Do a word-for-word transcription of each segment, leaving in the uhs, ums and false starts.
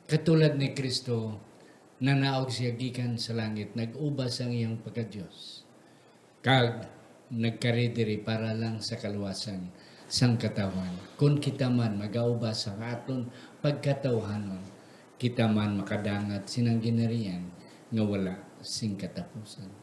Katulad ni Cristo, nanaog siya gikan sa langit, nag-ubas ang iyang pagka-Dios, kag nagkari diri para lang sa kaluwasan sang katawhan. Kon kita man magaubas sa aton pagkatawhanon, kita man makadangat sinang ginharian nga wala sing katapusan.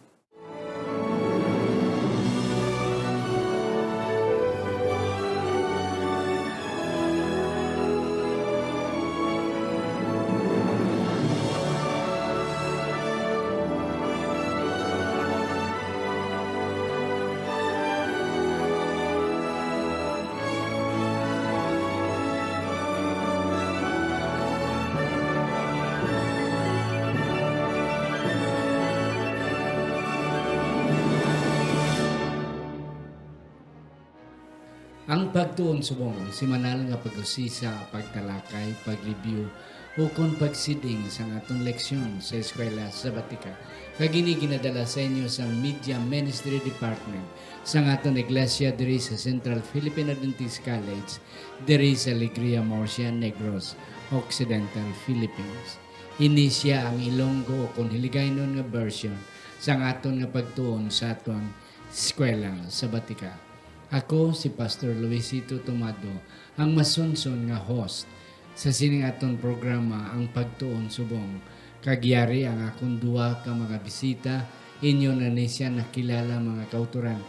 Ang pagtuon subong ang semanal nga pag-usisa, pagtalakay, pag-review, ukon pagsiding sang aton leksyon sa Eskwela Sabatika. Kag ini ginadala sa inyo sang Media Ministry Department sang aton iglesia diri sa Central Philippine Adventist College, diri sa Alegria, Murcia, Negros Occidental, Philippines. Ini sia ang Ilonggo, ukon Hiligaynon nga version sang aton nga pagtuon sa aton Eskwela Sabatika. Ako si Pastor Luisito Tomado, ang masunson nga host sa sining aton programa, Ang Pagtuon Subong. Kag yari ang akon duha ka mga bisita, inyo na ni sia nakilala, mga kautoran.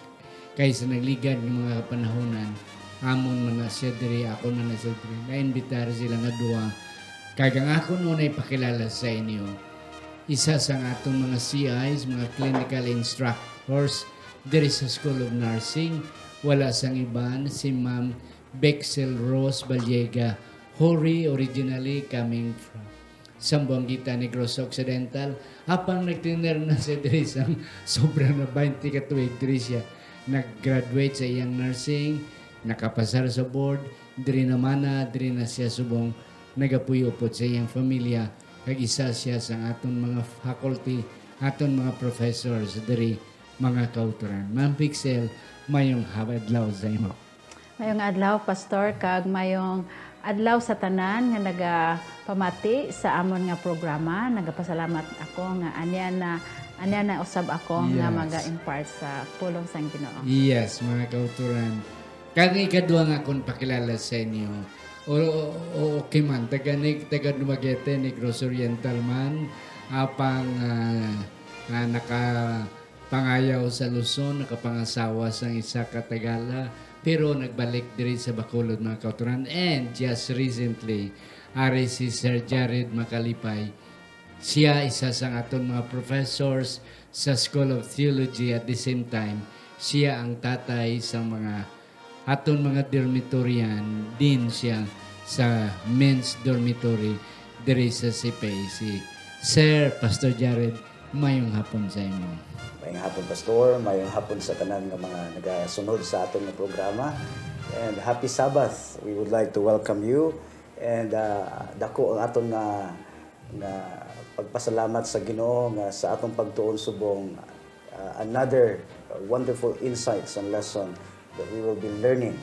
Kay sa nagligad nga mga kapanahonan, amon man na sia diri, ako man na sia diri, naimbitar sila nga duha. Kag ang akon unay pakilala sa inyo, isa sang aton mga C Is, mga clinical instructors diri sa School of Nursing, wala sang iban si Ma'am Bexel Rose Baliega, who originally coming from Zamboanguita, Negros Occidental, apang nagtener na siya diri sang sobra na twenty ka tuig diri siya. Nag-graduate sa iyang nursing, nakapasar sa board, diri naman na, diri na siya subong nagapuyo upod sa iyang familia, kag isa siya sa aton mga faculty, aton mga professors diri, mga kautoran. Ma'am Pixel, mayong adlaw sa imo. Mayong adlaw, Pastor, kag mayong adlaw sa tanan nga nagapamati sa amon nga programa. Nagapasalamat ako nga ania na, ania na usab ako nga Yes. maga-impart sa pulong sang Ginoo. Yes, mga kautoran. Kag ang ikadua nga akon pakilala sa inyo, o, o, o, okay man, taga ni, taga Dumaguete, Negros Oriental man, apang, ah, ah, naka, pangayaw sa Luzon, nakapangasawa sang isa ka Tagala, pero nagbalik diri sa Bacolod, mga kautoran. And just recently, ari si Sir Jared Macalipay. Siya isa sang aton mga professors sa School of Theology. At the same time, siya ang tatay sang mga aton mga dormitorian, din siya sa men's dormitory diri sa C P A C. Sir, Pastor Jared, mayong hapon sa imo. Mayong hapon, Pastor. Mayong hapon sa tanan nga mga nagasunod sa aton nga programa. And happy Sabbath. We would like to welcome you. And, ah, dako ang aton nga, nga pagpasalamat sa Ginoo nga sa atong pagtuon subong, ah, another wonderful insights and lesson that we will be learning,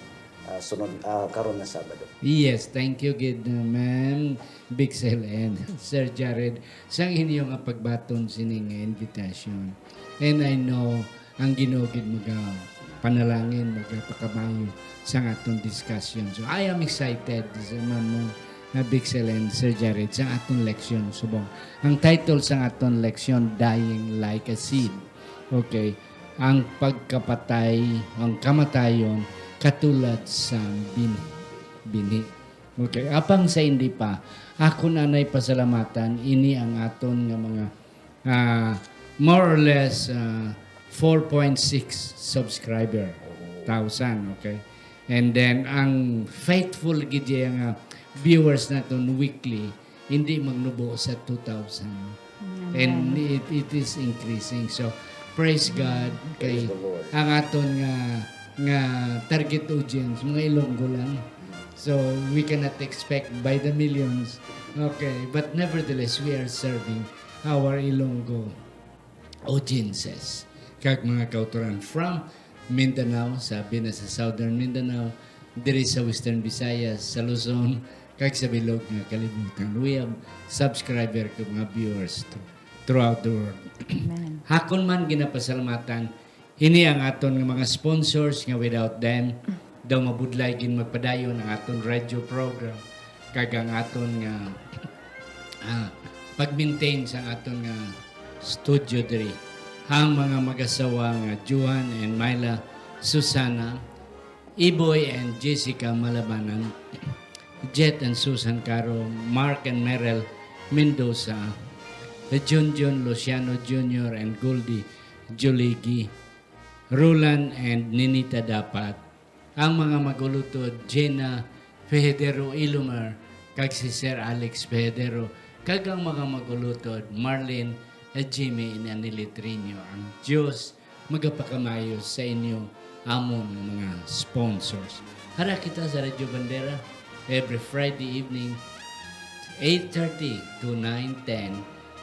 ah, sunod, ah, karon nga Sabado. Yes, thank you gid, uh, Ma'am Bixel and Sir Jared, sang inyo nga pagbaton sini nga invitation. And I know ang Ginoo gid magapanalangin, magapakamayo sang aton discussion. So, I am excited, sa Ma'am, uh, Bixel and Sir Jared, sang aton leksyon subong. Ang title sang aton leksyon, Dying Like a Seed. Okay. Ang pagkapatay, ang kamatayon, katulad sang bin-, binhi. Okay. Apang sa hindi pa, ako na nay pasalamatan, ini ang aton nga mga, ah, more or less, ah, four point six subscriber, thousand, okay? And then, ang faithful gid iya nga viewers naton weekly, hindi magnubo sa two thousand. Amen. And it, it is increasing. So, praise God. Praise Kay the Lord. Ang aton nga, nga target audience, mga Ilonggo lang. So, we cannot expect by the millions. Okay, but nevertheless, we are serving our Ilonggo audiences. Kag mga kautoran from Mindanao, sabi na sa Southern Mindanao, diri sa Western Visayas, sa Luzon, kag sa bilog nga kalibutan. We have subscriber kag mga viewers thr-, throughout the world. Amen. Akon man ginapasalamatan, ini ang aton nga mga sponsors nga without them, daw mabudlay gid magpadayon ang aton radio program kag ang aton nga, ah, pag-maintain sa aton nga studio diri. Ang mga mag-asawa nga Johan and Myla Susana, Iboy and Jessica Malabanan, Jet and Susan Caro, Mark and Merel Mendoza, Junjun Luciano Junior and Goldie Juligi, Roland and Ninita Dapat, ang mga magulutod, Jenna Fehedero Ilumer, kag si Sir Alex Fehedero, kag ang mga magulutod, Marlene, Jimmy, and Anilitrinio. Ang Diyos magapakamayo sa inyo, amon nga mga sponsors. Hara kita sa Radyo Bandera every Friday evening, eight thirty to nine ten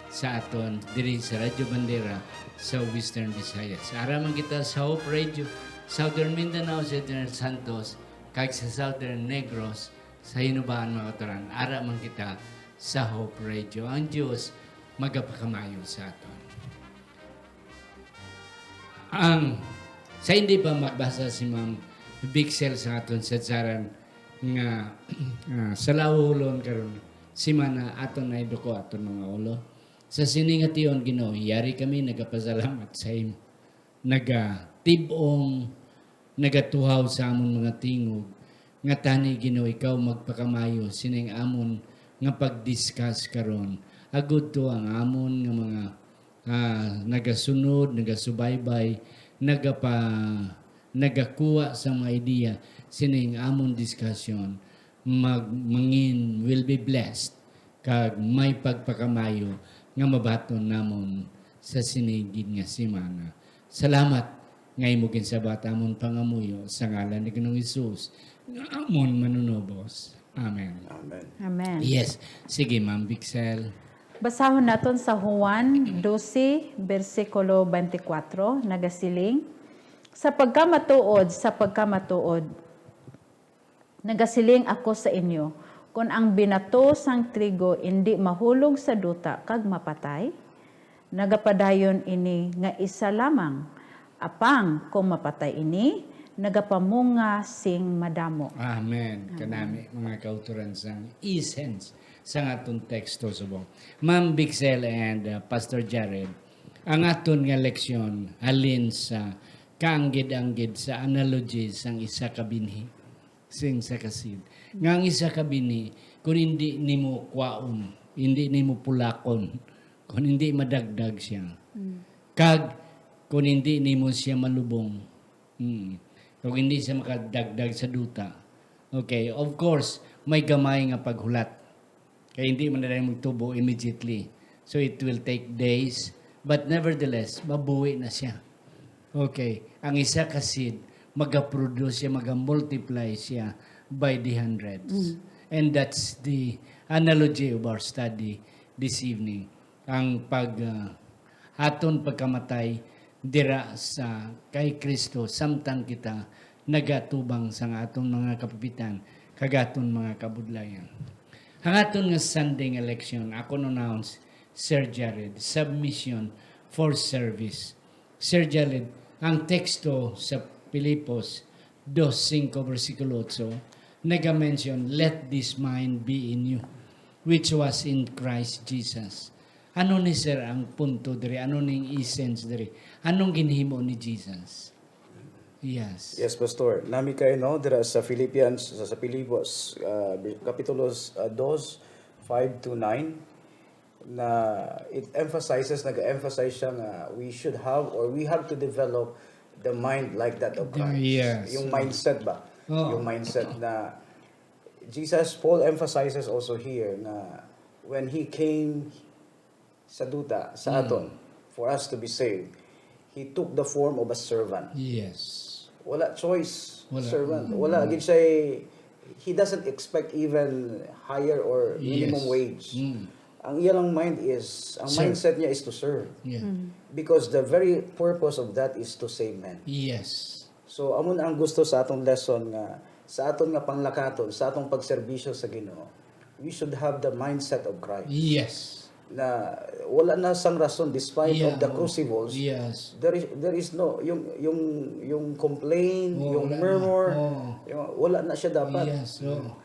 sa aton diri sa Radyo Bandera sa Western Visayas. Ara man kita sa Hope Radio, Southern Mindanao, General Santos, kag sa Southern Negros, sa Hinubaan, mga kauturan. Ara man kita sa Hope Radio. Ang Diyos magapakamayo sa aton. Ang, sa hindi pa magbasa si Ma'am Bixel sa aton sadsaran nga, ah, sa laulon karon, simana aton na iduko aton mga ulo. Sa sini nga tion, Ginoo, yari kami nagapasalamat sa imo. Nagatib-ong, nagatuhaw sa amon mga tingog, nga tani, Ginoo, ikaw magpakamayo sining amon nga pag-discuss karon, agud to ang amon nga mga, ah, nagasunod, nagasubaybay, nagapa-, nagakuha sa mga ideya sining amon discussion, mag-, mangin will be blessed kag may pagpakamayo nga mabaton namon sa sini gid nga semana. Salamat nga imo ginsabat amon pangamuyo sa ngalan ni Ginoong Hesus nga amon Manunubos. Amen. Amen. Amen. Yes. Sige, Ma'am Bixel. Basahon naton sa Juan doce, bersikulo twenty-four, nagasiling, "Sa pagkamatuod, sa pagkamatuod, nagasiling ako sa inyo, kon ang binato sang trigo indi mahulog sa duta kag mapatay, nagapadayon ini nga isa lamang, apang kon mapatay ini, nagapamunga sing madamo." Amen. Kanami, mga kauturan, sang essence sang aton teksto subong. Ma'am Bixel and, uh, Pastor Jared, ang aton nga leksyon halin sa kaanggid-anggid sa analogy sang isa ka binhi, sing sa kasid. Nga ang isa ka binhi, kung hindi nimo kwaon, hindi nimo pulakon, kung hindi madagdag siya, kag kung hindi nimo siya malubong, mm, kung hindi siya makadagdag sa duta, okay, of course, may gamay nga paghulat. Kay hindi man na magtubo immediately. So it will take days. But nevertheless, mabuhi na siya. Okay. Ang isa ka seed, magaproduce siya, magamultiply siya by the hundreds. And that's the analogy of our study this evening. Ang pag, ah, aton pagkamatay dira sa kay Kristo, samtang kita nagatubang sa aton mga kapipitan kag aton mga kabudlayan. Ang aton nga Sunday nga leksyon, ako announce, Sir Jared, submission for service. Sir Jared, ang teksto sa Filipos dos cinco, bersikulo otso, naga-mention, "Let this mind be in you, which was in Christ Jesus." Ano ni, sir, ang punto diri? Ano ning essence diri? Anong ginhimo ni Jesus? Yes. Yes, Pastor. Nami kayo, no, dira sa Philippians, sa, sa Filipos, uh, Kapitulo uh, dos, five to nine, na it emphasizes, nag-emphasize siya nga we should have or we have to develop the mind like that of Christ. Yes. Yung mindset ba? Oo. Yung mindset na Jesus, Paul emphasizes also here na when he came sa duta, sa aton, for us to be saved, he took the form of a servant. Yes. Wala choice, Wala. servant. Wala gid siya, he doesn't expect even higher or minimum Yes. Wage. Mm. Ang iyang mind is, ang Serve. Mindset niya is to serve. Yeah. Because the very purpose of that is to save men. Yes. So, amo na ang gusto sa atong lesson nga, sa aton nga panglakaton, sa atong pagserbisyo sa Ginoo, we should have the mindset of Christ. Yes. Na wala na sang rason despite Yeah, of the oh. crucibles. Yes. There is there is no yung yung yung complain, Oh, yung wala na. murmur, Oh. yung wala na siya dapat. Yes. Oh.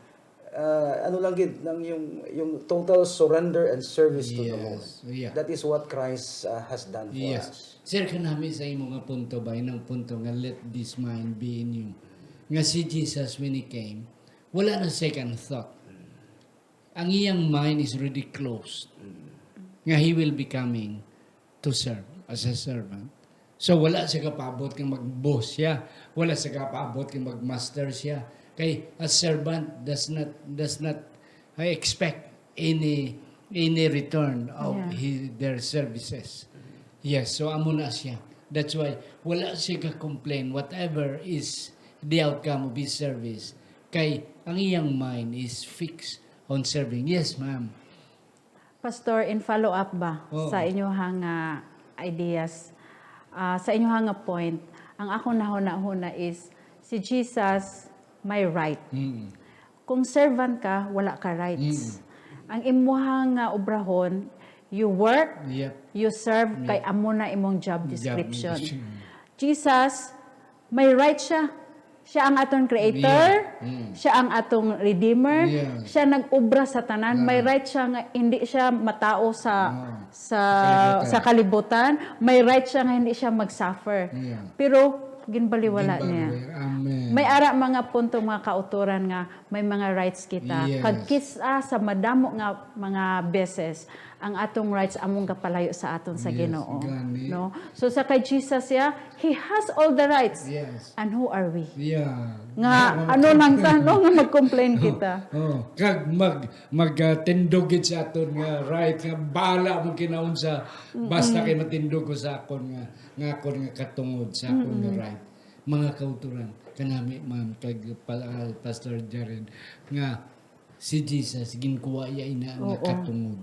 Ah, ano lang gid nang yung yung total surrender and service to the Lord. Yes. Yeah. That is what Christ uh, has done for Yes. us. Sir, kanami sa imo nga punto ba, inang punto nga let this mind be in you. Nga si Jesus when he came, wala na second thought. Ang iyang mind is already closed. Nga he will be coming to serve as a servant. So wala siya kapabot nga mag-boss siya. Wala siya kapabot nga mag-master siya. Kay a servant does not does not I expect any any return of Yeah. his, their services. Yes, so amo na siya. That's why wala siya ka-complain whatever is the outcome of his service. Kay ang iyang mind is fixed on serving. Yes, ma'am. Pastor, in follow-up ba Oo. sa inyohang ah, ideas, ah, sa inyohang nga point, ang akong nahuna-huna is si Jesus may right. Mm. Kung servant ka, wala ka rights. Ang imuhang nga obrahon, you work, Yep. you serve, Yep. kay amo na imong job Job description. description. Jesus, may right siya. Siya ang atong creator, Yeah. Mm. siya ang atong redeemer, Yeah. siya nag-obra sa tanan, may Yeah. right siya nga hindi siya matao sa Ah, sa sa kalibutan. sa kalibutan, may right siya nga hindi siya mag-suffer. Yeah. Pero ginbaliwala niya. Ginbaliwala. Amen. May ara mga punto, mga kautoran nga may mga rights kita. Yes. Kag kis-a sa madamo nga mga beses, ang atong rights among gapalayo sa aton sa Yes, Ginoo, gani. no? So sa kay Jesus ya, he has all the rights. Yes. And who are we? Yeah. Nga ano lang ta, no, nga mag-complain kita. Oh, kag mag magtindog gid sa aton nga right nga bala mo kinaunsa basta kay matindog ko sa akon nga nga akon nga katungod sa akon nga right. Mga kauturan kanami, ma'am, kag pa- ah, Pastor Jaren, nga si Jesus ginkuha iya ina nga Oo. katungod,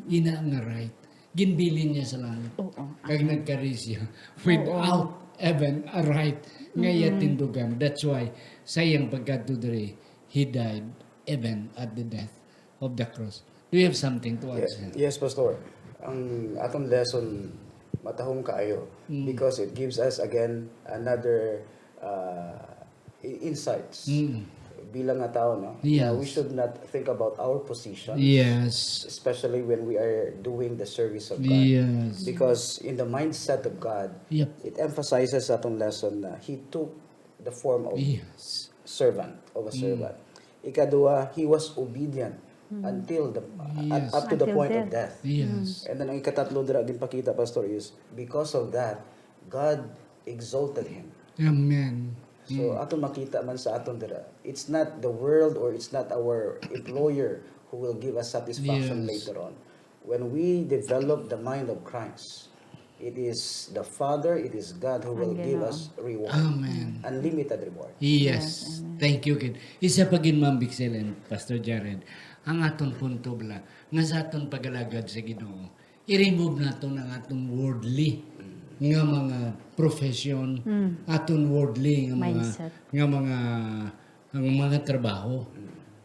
ina nga right, ginbilin niya sa langit. Oo. Kag nagkari siya without even a right nga iya tindugan. That's why sa iyang pagkadto diri, he died even at the death of the cross. Do you have something to add, Yes, sir? Yes, Pastor. Ang atong lesson matahom kaayo Mm. because it gives us again another uh, i- insights Mm. bilang nga tao, no? Yes. Na we should not think about our position, Yes. especially when we are doing the service of God. Yes. Because in the mindset of God, Yep. it emphasizes sa atong lesson na He took the form of Yes. servant, of a Mm. servant. Ikaduha, He was obedient until the Yes. up to the Until point of death. Death. Yes. And then ang ikatatlo dira ginpakita, Pastor, is because of that, God exalted Him. Amen. So, ato makita man sa aton dira, it's not the world or it's not our employer who will give us satisfaction Yes. later on. When we develop the mind of Christ, it is the Father, it is God who will Ang give Ginoo. Us reward. Amen. Unlimited reward. Yes. Yes, amen. Thank you, Ken. Isa pa gid, Ma'am Bixel and Pastor Jared, ang aton punto bala, nga sa aton pag-alagad sa Ginoo, i-remove naton ang aton worldly nga mga profession, aton worldly nga mga Mindset. nga mga ang mga trabaho.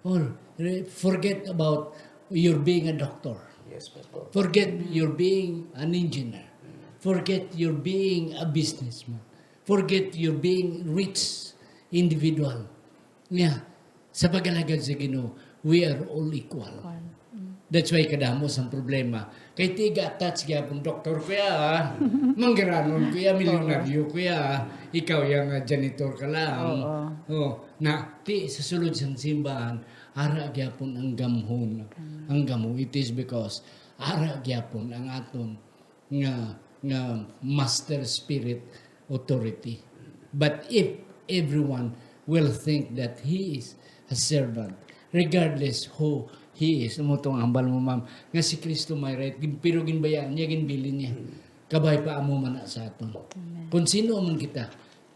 Or re- forget about your being a doctor. Yes, Pastor. Forget your being an engineer. Forget your being a businessman. Forget your being rich individual. Yeah. Sa pag-alagad sa Ginoo, we are all equal. Equal. That's why kadamo sang problema. Kay tiga attach gyapon doktor ko ya, ah. Manggaranon ko ya, milyonaryo ko ya, ah. Ikaw yang ah, janitor ka lang. Oo. Oh, na ti sa sulod sang simbahan, ara gyapon ang gamhon. Ang gamo, it is because ara gyapon ang aton nga nga master spirit authority. But if everyone will think that he is a servant, regardless who he is, amo tong hambal mo, ma'am, nga si Kristo may right, gin- pero ginbayaan niya, ginbilin niya. Kabay pa amo man na sa aton. Kung sino man kita,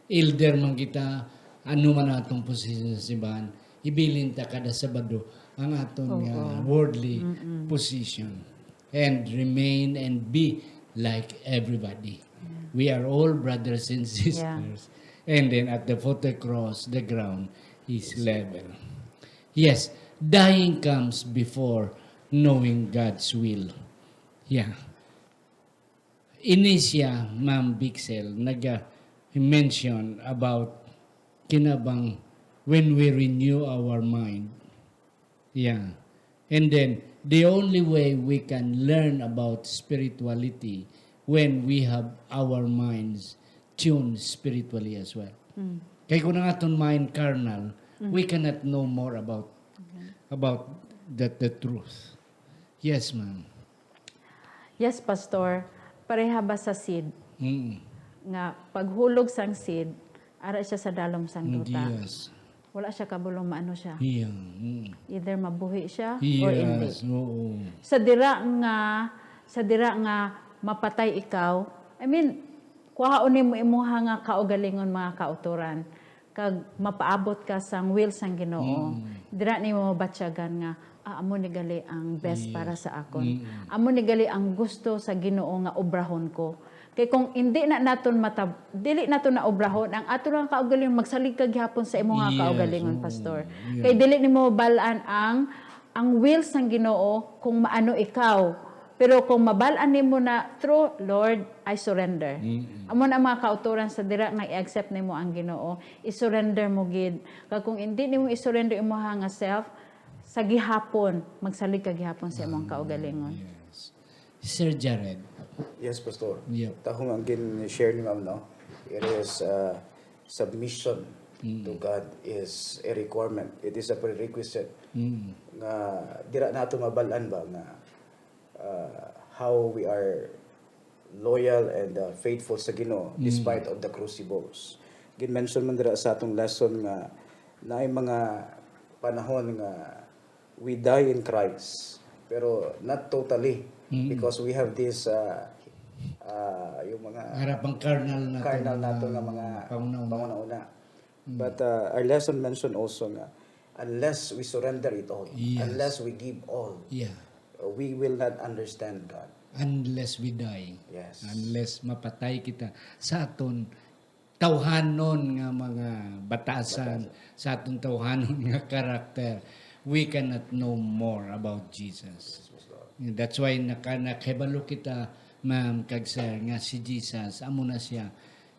elder man kita, ano man atong posisyon sa simbahan, ibilin ta kada Sabado ang aton nga worldly position and remain and be like everybody. We are all brothers and sisters. And then at the foot of the cross, the ground is level. Yes, Dying comes before knowing God's will. Yeah. Ini siya, Ma'am Bixel, nag-mention about kinabang when we renew our mind. Yeah. And then, the only way we can learn about spirituality when we have our minds tuned spiritually as well. Mm. Kay kung ang aton mind carnal, Mm. we cannot know more about, Okay. about the, the truth. Yes, ma'am. Yes, Pastor. Pareha ba sa seed? Mm. Nga paghulog sang seed, ara siya sa dalom sang duta. Yes. Wala siya kabalo maano siya. Yeah. Mm. Either mabuhi siya or hindi. Yes, oo. Sa dira nga, sa dira nga mapatay ikaw, I mean, kuhaon nimo imuha nga kaugalingon, mga kautoran, kag mapaabot ka sang will sang Ginoo. Mm. Dira nimo mabatyagan nga, "Ah, amo ni gali ang best Yes. para sa akon. Mm. Amo ni gali ang gusto sa Ginoo nga obrahon ko." Kay kung hindi na naton matab-, dili naton na obrahon, ang ato lang kaugalingon, magsalig ka gihapon sa imo nga Yes, kaugalingon, oo. Pastor. Yeah. Kay dili nimo bal-an ang, ang will sang Ginoo kung maano ikaw. Pero kung mabal-an nimo na, "True, Lord, I surrender." Mm-mm. Amo na mga kautoran sa dira nga i-accept nimo ang Ginoo, i-surrender mo gid. Kag kung hindi nimo i-surrender imuha nga self, sa gihapon, magsalig ka gihapon sa imong Ah, kaugalingon. Yes. Sir Jared. Yes, Pastor. Yep. Tahong ang gin-share ni Ma'am, no? It is, uh, submission Mm. to God is a requirement. It is a prerequisite Mm. nga dira nato mabal-an ba nga, uh, how we are loyal and, uh, faithful sa Ginoo Mm. despite of the crucibles. Gin-mention man dira sa atong lesson nga naay mga panahon nga we die in Christ, pero not totally, Mm. because we have this, uh, uh, yung mga Harap ang carnal nato carnal nga nato nga mga panghuna-huna. panghuna-huna. Mm. But, uh, our lesson mentioned also nga, unless we surrender it all, Yes. unless we give all, Yeah. uh, we will not understand God. Unless we die. Yes. Unless mapatay kita sa aton tawhanon nga mga batasan, Batasan. sa aton tawhanon nga karakter, we cannot know more about Jesus. Yes, Pastor. That's why naka-, nakahibalo kita, ma'am, kag sir, nga si Jesus, amo na siya.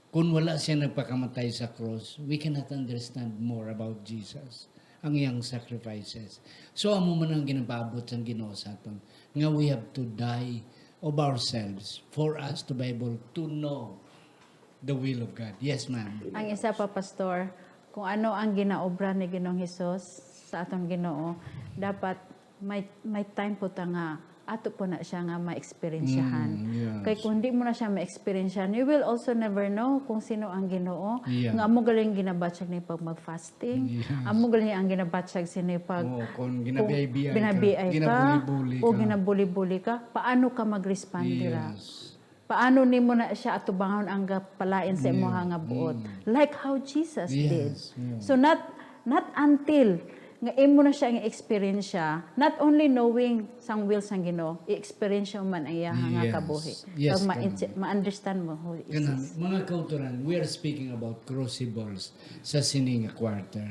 Kung wala siya nagpakamatay sa cross, we cannot understand more about Jesus, ang iyang sacrifices. So, amo man ang ginapaabot sang Ginoo sa aton, nga we have to die of ourselves for us to be able to know the will of God. Yes, ma'am. Ang isa pa, Pastor, kung ano ang ginaobra ni Ginoong Hesus sa aton Ginoo, dapat may, may time po ta nga ato po na siya nga ma-eksperyensyahan. Mm, yes. Kay kung di mo na siya ma-eksperyensyahan, you will also never know kung sino ang Ginoo. Yeah. Nga amo galing ginabatyag ni pag mag-fasting. Yes. Amo galing ang ginabatyag sini pag Oo, kung kung ginabiay-biay ka, ginabiay ka, ginabuli-buli o ka. ginabuli-buli ka, paano ka mag-respond dira? Yes. Paano nimo na siya atubangon ang gapalain sa Mm, imuha nga buot? mm. Like how Jesus Yes, did. yeah. So not, not until nga imo na siya nga experience siya, not only knowing sang will sang Ginoo, i-experience mo man ang iya nga Yes. kabuhi. Yes, Kag ma-, kanang ma-understand mo who is Kanang this. mga kautoran, we are speaking about crucibles sa sini nga quarter.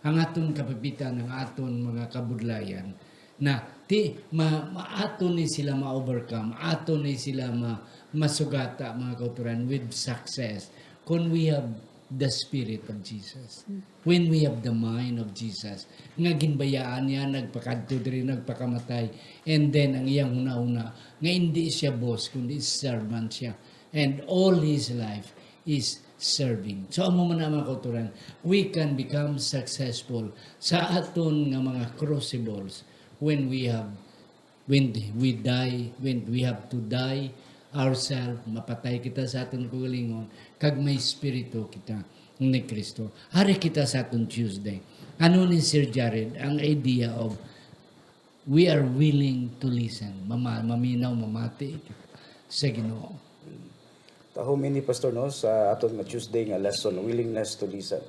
Ang aton kapipitan, ang aton mga kabudlayan, na ti, ma-, ma-, aton ni sila ma-overcome, aton ni sila ma-, masugata, mga kautoran, with success. Kung we have the Spirit of Jesus, Mm. when we have the mind of Jesus, nga ginbayaan niya, nagpakadto diri, nagpakamatay, and then ang iyang hunahuna, nga hindi siya boss, kundi servant siya. And all his life is serving. So, amo man na, mga kautoran, we can become successful sa aton nga mga crucibles when we have, when we die, when we have to die ourselves, mapatay kita sa aton kaugalingon, kag may espiritu kita ni Kristo. Hari kita sa aton Tuesday. Ano ni Sir Jared ang idea of we are willing to listen? Mama-, maminaw, mamati sa Ginoo. Tahom ini, Pastor, no, sa aton nga Tuesday nga lesson, willingness to listen.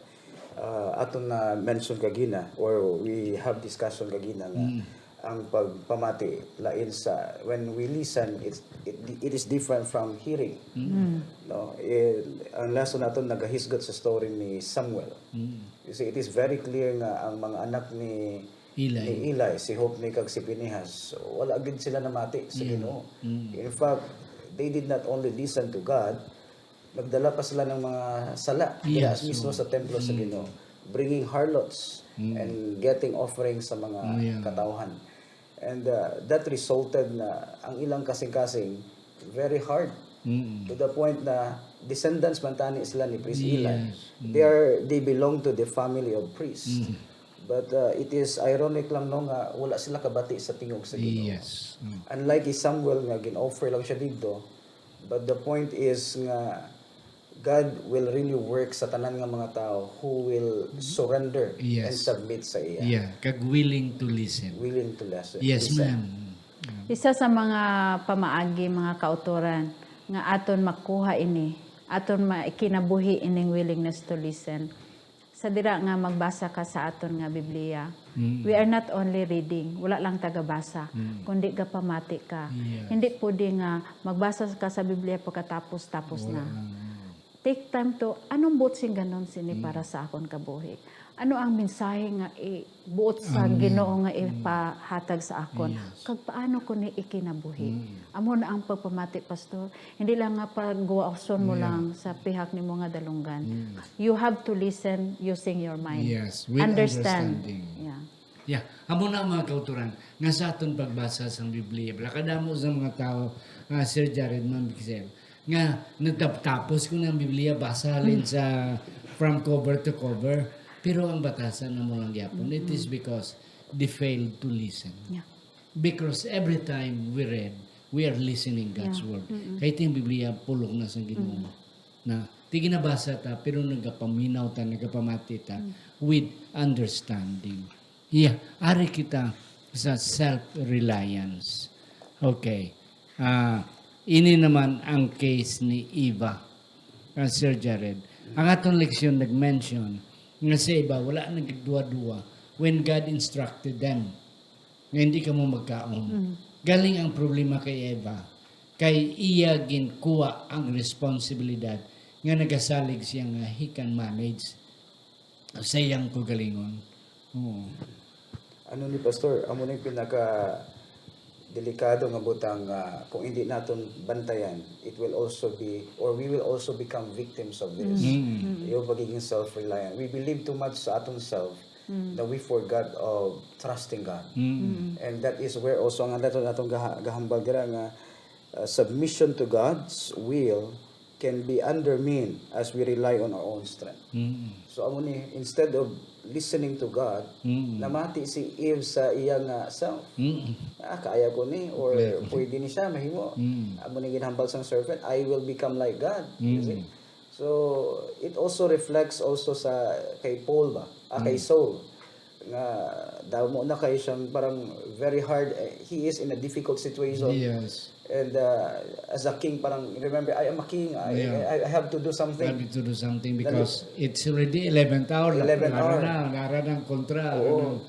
Ah, aton na mention kagina, or we have discussion kagina nga Mm. ang pagpamati lain sa, when we listen, it, it, it is different from hearing. Mm. Mm. No? Eh, ang lesson naton nagahisgot sa story ni Samuel. Mm. You see, it is very clear nga ang mga anak ni Eli. Ni Eli, si Hophni kag si Phinehas, wala gid sila namati sa Yeah. Ginoo. Mm. In fact, they did not only listen to God, nagdala pa sila ng mga sala diha Yes, mismo so, sa templo sa mm. Ginoo, bringing harlots Mm. and getting offerings sa mga Oh, yeah. katawhan. And uh, that resulted na ang ilang kasing-kasing very hard Mm. to the point na descendants man tani sila ni Priest Eli. Yes. Mm. They are, they belong to the family of priests. Mm. But uh, it is ironic lang, no, nga wala sila kabati sa tingog sa Ginoo. Yes. Mm. Unlike kay Samuel nga gin-offer lang siya didto, but the point is nga God will really work sa tanan nga mga tao who will surrender Yes. and submit sa iya. Yeah, kag willing to listen. Willing to listen. Yes, listen. ma'am. Isa sa mga pamaagi, mga kautoran, nga aton makuha ini, aton maikinabuhi ining willingness to listen. Sa dira nga magbasa ka sa aton nga Biblia, Mm. we are not only reading, wala lang tagabasa, Mm. kundi gapamati ka. Yes. Hindi pwede nga magbasa ka sa Biblia pagkatapos, tapos na. Wala. Take time to, anong buot sing ganon sini Mm. para sa akon kabuhi? Ano ang mensahe nga ibuot sa Amen. Ginoo nga ipahatag sa akon? Yes. Kag paano ko ni ikinabuhi? Mm. Amo na ang pagpamati, Pastor. Hindi lang nga pagguwason mo Yeah. lang sa pihak nimo nga dalunggan. Mm. You have to listen using your mind. Yes, with Understand. understanding. Yeah. Yeah, amo na mga kautoran nga sa aton pagbasa sang Biblia. Bala kadamo sa mga tao, ah, Sir Jared, Ma'am Bixel, nga nagtaptapos ko ng Biblia, basa halin sa from cover to cover. Pero ang batasan na mo lang gyapon, it is because they failed to listen. Yeah. Because every time we read, we are listening God's Yeah. word. Mm-mm. Kahit yung Biblia, pulong na sa Ginoo. Na, di ginabasa ta, pero nagapaminaw ta, nagapamati ta Mm. with understanding. Yeah, ari kita sa self-reliance. Okay. Ah, ini naman ang case ni Eva, ah, Sir Jared. Ang aton leksyon nag-mention nga si Eva wala nagduwa-duwa when God instructed them nga hindi kamo magkaon. Mm. Galing ang problema kay Eva kay iya ginkuha ang responsibilidad nga nagasalig siya nga he can manage sa iyang kaugalingon. Oo. Ano ni Pastor, amo na yung pinaka delikado nga butang nga kung hindi naton bantayan, it will also be, or we will also become victims of this. Mm. Yung pagiging self-reliant. We believe too much sa atong self that we forgot of trusting God. Mm. And that is where also ang naton atong gaha- gahambal dira nga uh, submission to God's will can be undermined as we rely on our own strength. Mm. So amo ni, instead of listening to God, Mm. namati si Eve sa iya nga self. Mm. Ah, kaya ko ni, or Kaya ko ni. Pwede ni siya mahimo. Mm. Amo ni ginhambal sang serpent, "I will become like God." You Mm. see? So it also reflects also sa kay Paul ba? Ah, kay Mm. Saul. Nga damo na kay siyang parang very hard. Eh, he is in a difficult situation. Yes. And uh, as a king, parang, remember, "I am a king. I, Yeah. I, I have to do I something." have to do something because it's already eleventh hour. Eleventh Nara hour. Na, nara ng kontra. Oo. Ano,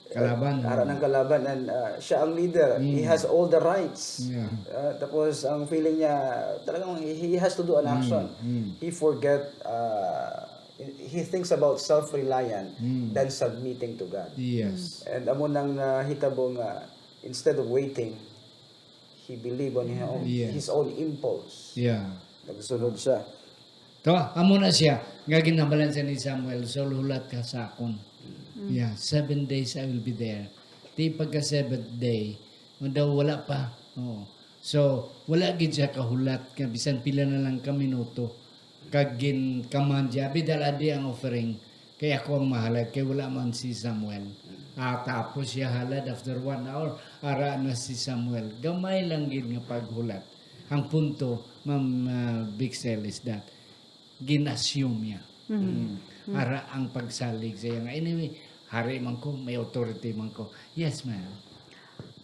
kalaban. Nara ng kalaban and uh, siya ang leader. He Mm. has all the rights. Yeah. Uh, tapos ang feeling niya, talagang he, he has to do an Mm, action. mm. He forget, uh, he thinks about self-reliant Mm. than submitting to God. Yes. And amo nang nahitabo nga, instead of waiting, he believe on his own, Yes. his own impulse. Yeah. Nagsunod siya. To, amo na siya nga ginhambalan siya ni Samuel, "So, hulat ka sa akon." Yeah, "Seven days I will be there." Di pagka seventh day, nga daw wala pa. Oo. So, wala gid siya kahulat nga bisan pila na lang ka minuto. Kag gin-command siya, "Abi, dala di ang offering, kay ako ang mahalad, kay wala man si Samuel." Ah, tapos siya halad after one hour, ara na si Samuel. Gamay lang gid nga paghulat. Ang punto, Ma'am, ah, Bixel, is that gin-assume niya. Mm. Ara ang pagsalig sa iya nga, "Anyway, hari man ko, may authority man ko." Yes, ma'am.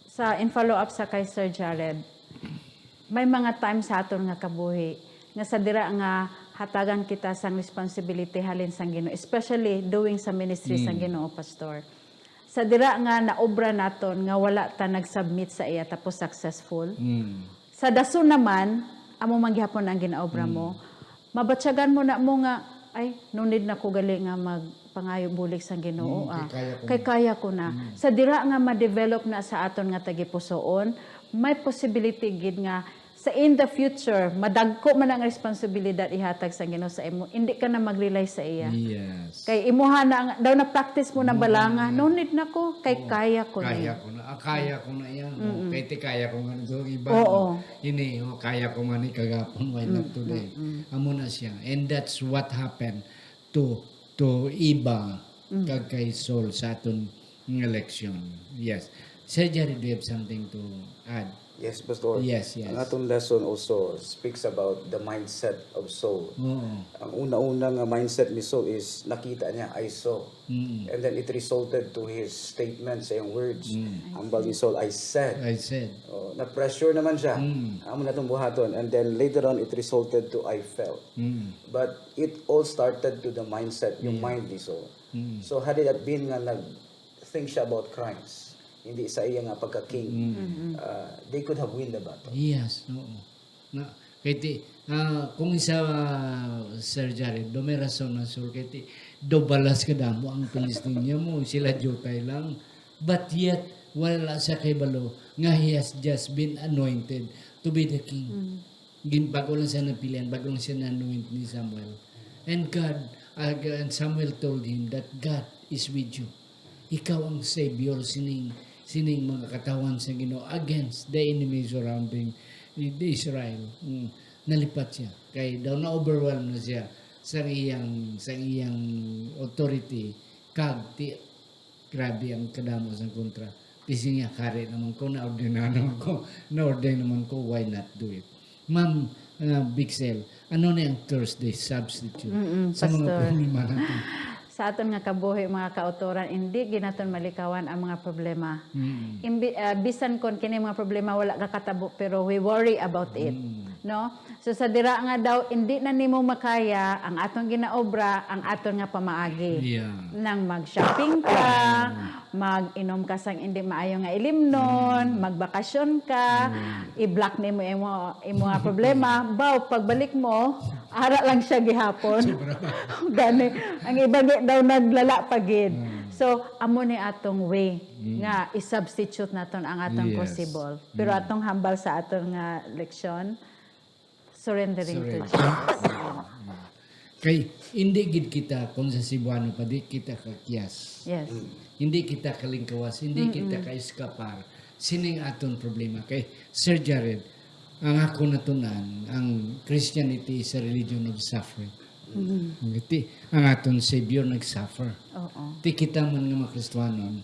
Sa in follow-up sa kay Sir Jared, may mga time sa aton nga kabuhi nga sa dira nga hatagan kita sang responsibility halin sang Ginoo, especially doing sa ministry sang Mm. Ginoo, Pastor. Sa dira nga naobra naton nga wala ta nag-submit sa iya tapos successful, Mm. sa dason naman, amo man gihapon ang ginaobra Mm. mo. Mabatyagan mo na mo nga, "Ay, no need na ko gali nga mag pangayo bulig sang Ginoo, Mm, kay ah, kaya ko kay na. Kaya ko na. Mm. Sa dira nga ma-develop na sa aton nga tagipusoon, may possibility gid nga sa in the future, madagko man ang responsibilidad ihatag sang Ginoo sa imo, hindi ka na mag-rely sa iya. Yes. Kay imuha na ang, daw na-practice mo na Mm. bala nga, "No need na ko, kay Oo. kaya ko Kaya ni." ko na. Ah, kaya ko na yan. Oh, Mm-mm. kay ti kaya ko nga nito, iba. Oo. Ini, oh, kaya ko nga ni kagapon, why not Mm, today? mm, mm. Amo na siya. And that's what happened to, to Eva Mm. kag kay Saul sa aton nga leksyon. Yes. Sir Jerry, do you have something to add? Yes, Pastor. Yes, yes. Ang atong lesson also speaks about the mindset of Saul. Oo. Ang una-una nga mindset ni Saul is nakita niya, "I saw." Mm. And then it resulted to his statement, sa iyang words. Mm. Hambal ni Saul, "I said." I said. Oh, na-pressure naman siya. Mm. Amo na itong buhaton. And then later on, it resulted to, "I felt." Mm. But it all started to the mindset, yung Yeah. mind ni Saul. Mm. So, had it been nga nag-think siya about crimes, hindi sa iya nga pagka-king, Mm. Mm-hmm. uh, they could have win the battle. Yes, oo. Na, kay ti, ah, kung isa, ah, Sir Jared, do may rason na Saul, kay ti, do balas kadamo ang Filistinyo mo, sila diutay lang. But yet, wala siya kahibalo nga he has just been anointed to be the king. Mm. Gin-, bago lang siya napilian, bago lang siya na-anoint ni Samuel. And God, uh, and Samuel told him that God is with you. Ikaw ang savior sining, sining mga katawhan sa Ginoo against the enemy surrounding the Israel. Mm, nalipat siya. Kay daw na-overwhelm na siya sa iyang, sa iyang authority. Kag ti, grabe ang kadamo sang kontra. Ti siya, "Kari naman ko, na-ordain na naman ko, na-ordain naman ko, why not do it?" Ma'am, uh, Bixel, ano na ang Thursday substitute Mm-mm, sa mga Pastor. problema natin? Sa aton nga kabuhi, mga kautoran, hindi ginaton malikawan ang mga problema. Mm. Imbi-, ah, bisan kon kini mga problema wala kakatabo, pero we worry about it, Mm. no? So, sa dira nga daw, hindi na nimo makaya ang aton ginaobra, ang aton nga pamaagi. Yeah. Nang mag-shopping ka, Mm. mag-inom ka sang hindi maayo nga ilimnon, Mm. magbakasyon ka, Mm. i-block nimo imo, imo nga problema, baw, pagbalik mo, ara lang siya gihapon. Sobra ba? Gani, ang iba nga daw naglala pa gid. Mm. So, amo ni atong way Mm. nga i-substitute naton ang atong Yes. crucible. Pero Mm. atong hambal sa aton nga leksyon, surrendering to Surrender. Jesus. Kay, hindi gid kita, kung sa Cebuano pa, di kita kakyas. Yes. Mm. Hindi kita kalingkawas, hindi Mm-mm. kita ka-eskapar sining aton problema. Kay, Sir Jared, ang ako natun-an, ang Christianity is a religion of suffering. Mm. Ang iti, ang aton Savior nag-suffer. Oo. Ti kita man nga mga Kristiyanon,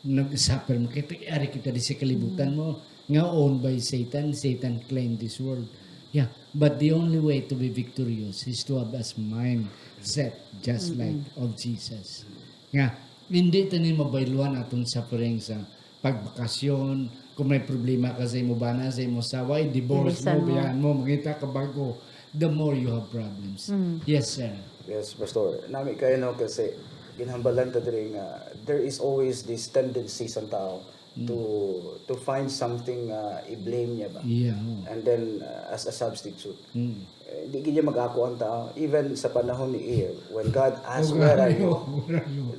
nag-suffer man kita, ari kita di sa kalibutan Mm. mo, nga owned by Satan. Satan claimed this world. Yeah, but the only way to be victorious is to have as mindset just Mm-mm. like of Jesus. Nga, hindi ta ni mabayluan atong suffering sa pagbakasyon, kung may problema ka sa imo bana, sa imo asawa, i-divorce mo, Ilisan mo. biyahan mo, mangita ka bago, the more you have problems. Mm. Yes, sir. Yes, Pastor. Nami kayo, no, kasi ginhambalan ta diri nga there is always this tendency sa tao Mm. to, to find something, uh, i-blame niya ba? Yeah, oh. And then, uh, as a substitute. Mm. Eh, di gid niya mag-ako ang tao. Even sa panahon ni Eve, when God asked, Oh, "Where are grabe, you?" oh, where are you?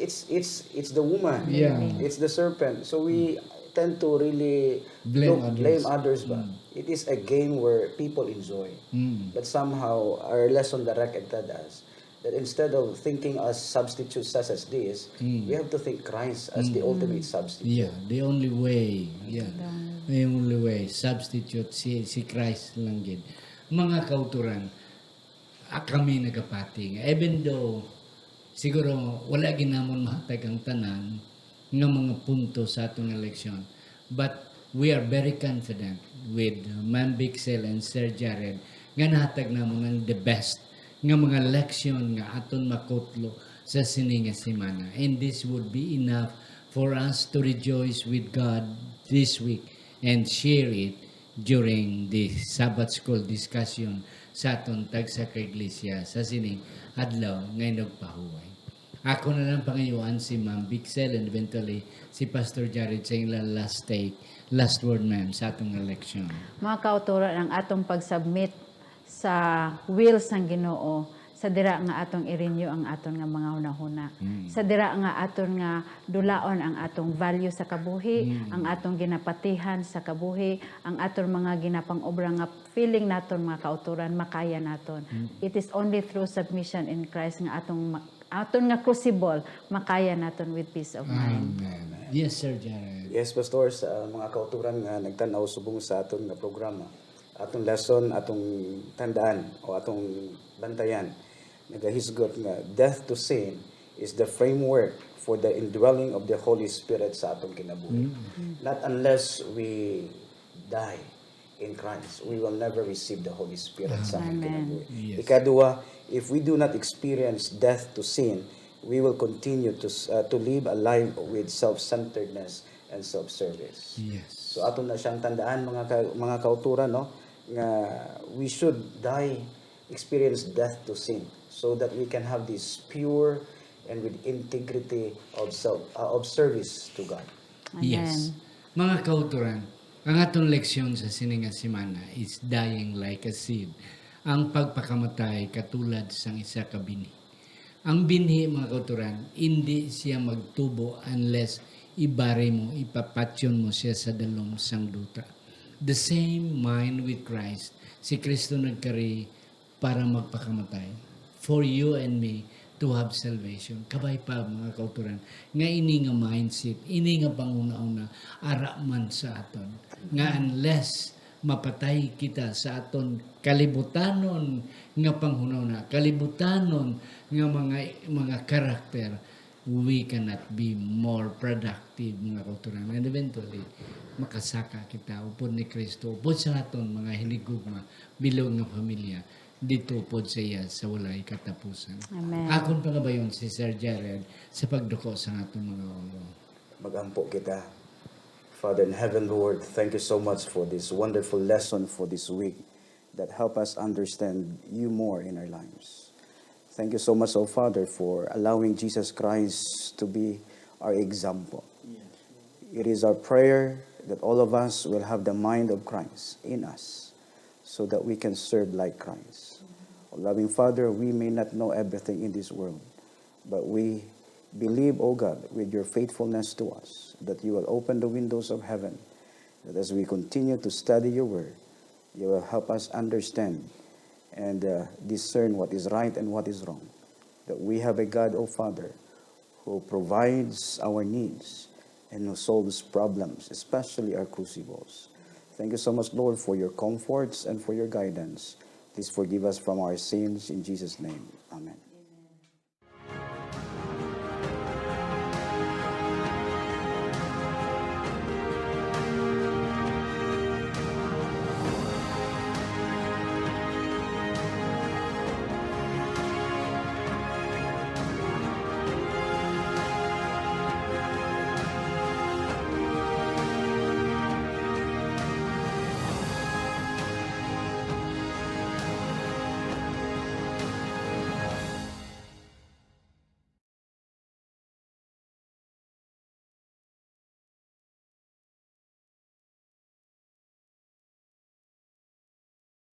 It's, it's, it's the woman. Yeah. It's the serpent. So we Mm. tend to really Blame look, others. blame others ba? Mm. It is a game where people enjoy. Mm. But somehow, our lesson directed us that instead of thinking as substitutes such as this, Mm. we have to think Christ as the Mm. ultimate substitute. Yeah, the only way. Yeah. The only The only way. Substitute si, si Christ lang gid. Mga kauturan, ah, kami nagapati nga, even though siguro wala gid namon mahatag ang tanan nga mga punto sa atong eleksyon, but we are very confident with Ma'am Bixel and Sir Jared nga nahatag namon ang the best nga mga leksyon nga aton makutlo sa sini nga semana. And this would be enough for us to rejoice with God this week and share it during the Sabbath School discussion sa aton tagsa ka iglesia sa sining adlaw nga inugpahuway. Ako na lang pangayuan si Ma'am Bixel and eventually si Pastor Jared sa ilang last take, last word, ma'am, sa atong election. Mga kauturan, ang atong pag-submit sa will sang Ginoo, Sa dira nga atong i-renew ang aton nga mga hunahuna. Mm. Sa dira nga aton nga dulaon ang atong value sa kabuhi, Mm. ang atong ginapatihan sa kabuhi, ang aton mga ginapang-obra nga feeling naton, mga kautoran, makaya naton. Mm. It is only through submission in Christ nga atong ma-, aton nga crucible, makaya naton with peace of mind. Amen. Yes, Sir Jared. Yes, Pastor, sa mga kautoran nga nagtan-aw subong sa aton nga programa, atong lesson, atong tandaan o atong bantayan, nagahisgot nga death to sin is the framework for the indwelling of the Holy Spirit sa atong kinabuhi. Mm. Not unless we die in Christ, we will never receive the Holy Spirit sa atong Amen. kinabuhi. Yes. Ikadua, if we do not experience death to sin, we will continue to s-, uh, to live a life with self-centeredness and self-service. Yes. So, ato na siyang tandaan, mga ka-, mga kauturan, no, nga we should die, experience death to sin, so that we can have this pure and with integrity of self, uh, of service to God. Amen. Yes. Mga kauturan, ang atong leksyon sa sini nga semana is dying like a seed, ang pagpakamatay katulad sang isa ka binhi. Ang binhi, mga kauturan, indi siya magtubo unless ibari mo, ipapatyon mo siya sa dalom sang duta. The same mind with Christ. Si Kristo nagkari para magpakamatay for you and me to have salvation. Kabay pa, mga kauturan, nga ini nga mindset, ini nga panghuna-huna, ara man sa aton. Nga unless mapatay kita sa aton kalibutanon nga panghuna-huna, kalibutanon nga mga, mga karakter, we cannot be more productive, mga kauturan. And eventually, makasaka kita upod ni Kristo, upod sa aton mga hinigugma, bilog nga pamilya, dito upod sa iya sa walay katapusan. Amen. Akon pangabayon si Sir Jared sa pagduko sa aton mga ulo. Mag-ampo kita. Father in heaven, Lord, thank you so much for this wonderful lesson for this week that help us understand you more in our lives. Thank you so much, O Father, for allowing Jesus Christ to be our example. It is our prayer that all of us will have the mind of Christ in us so that we can serve like Christ. O loving Father, we may not know everything in this world, but we believe, O God, with your faithfulness to us, that you will open the windows of heaven, that as we continue to study your word, you will help us understand and, uh, discern what is right and what is wrong. That we have a God, O Father, who provides our needs and who solves problems, especially our crucibles. Thank you so much, Lord, for your comforts and for your guidance. Please forgive us from our sins. In Jesus' name, amen.